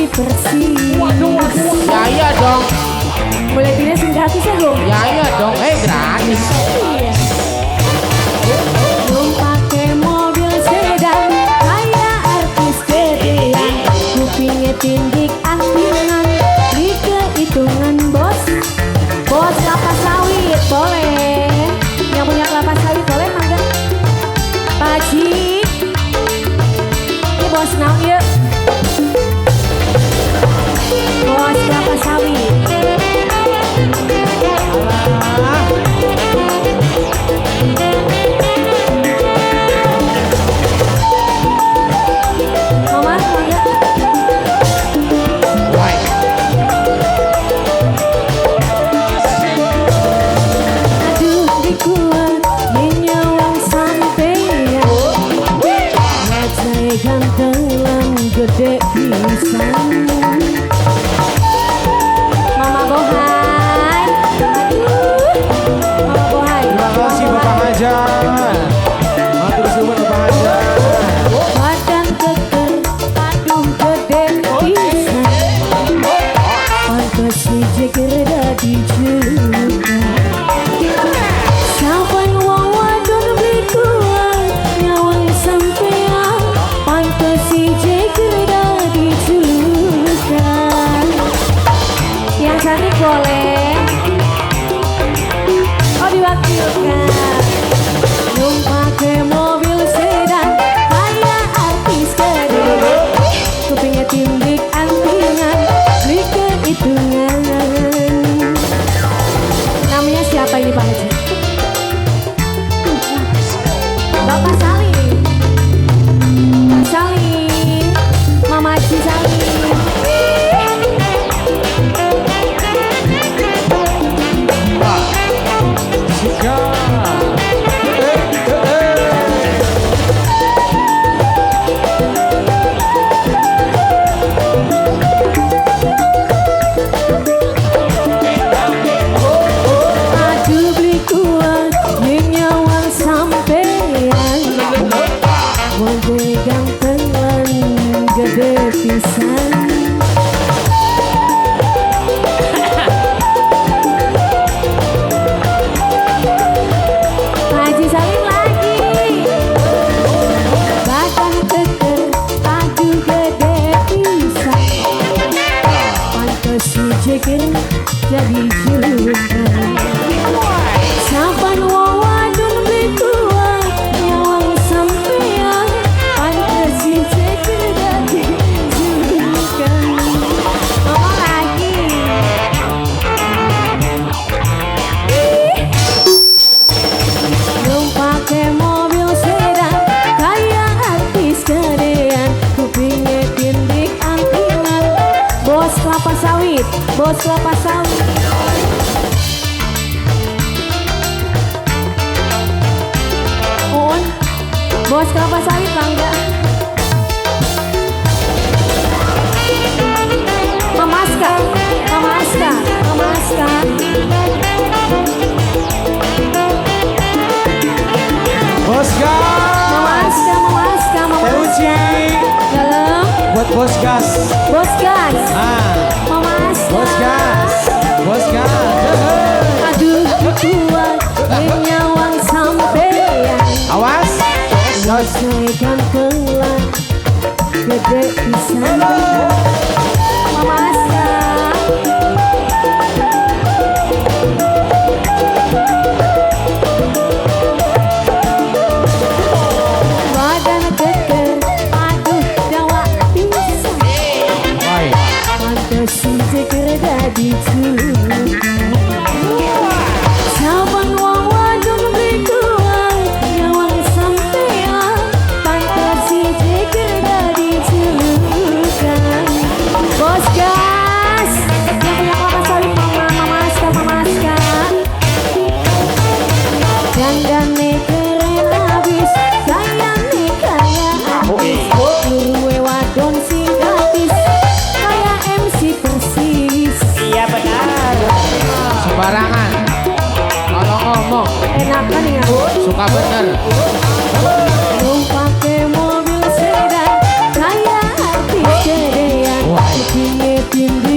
MC Persis. Waduh, waduh. Ya iya dong. Boleh pilih sing gratis ya, Gong? Ya iya dong. Gratis. Iya. Numpake mobil sedan kayak artis gedean, kupingnya tindik antingan, di kehitungan bos. Bos kelapa sawit boleh. Yang punya kelapa sawit boleh mangga. Pak Haji. Ini bos naon ieu? Bos kelapa sawit. Mama, mangga. Why? Aduh dikuat nyawang sampeyan, wajah ganteng lan gede pisan. Mama Bohai, aduh, Mama Bohai. Terima kasih Bapak Hajar. Matur suwun Bapak Hajar. Badan keker, aduh gede pisan. Pantes jeger dadi julukan. Saban wong wadon beli kuat nyawang sampean, pantes jeger dadi julukan. Yang cantik boleh. Oh diwakilkan. Numpake mobil sedan kayak artis gede, kupingnya tindik antingan, beli kehitungan. Namanya siapa ini Pak Haji? Bapak Salim. Pak Salim, Mama Haji Salim. Jika. Aduh beli kuat nyawang sampean, wong ganteng lan gede pisan. Pak Haji Salim lagi. Badan keker, aduh gede pisan. Pantes jeger jadi julukan. Saban wong wadon beli kuat nyawang sampean, pantes jeger dadi julukan. Ngomong lagi. Ih. Numpake mobil sedan kayak artis gedean, kupingnya tindik antingan. Bos kelapa sawit, bos kelapa sawit. Un, bos kelapa sawit bangga. Mama Aska, Mama Aska, Mama Aska. Bos gas. Mama Aska, Mama Aska, Mama Teh Aska. Uci. Dalam, Buat bos gas. bos gas. Ah, Mama Aska. bos gas. Bos gas. Aduh kuat nyawang sampean, Awas. Gas. wajah ganteng lan gede pisan. Mama Aska. Badan keker, aduh dawa pisan. Why? Pantes jeger dadi julukan. Saban wong wadon beli kuat nyawang sampean, pantes jeger dadi julukan. Bos gas, yang punya kelapa sawit Mama, Mama Aska, Mama Aska. Dandane keren abis, gayane kaya artis, luwe wadon sing gratis, kayak MC Persis. Iya benar. Sembarangan. Kalau ngomong Enakan ya. suka bener. Numpake mobil sedan kayak artis gedean. Cindy.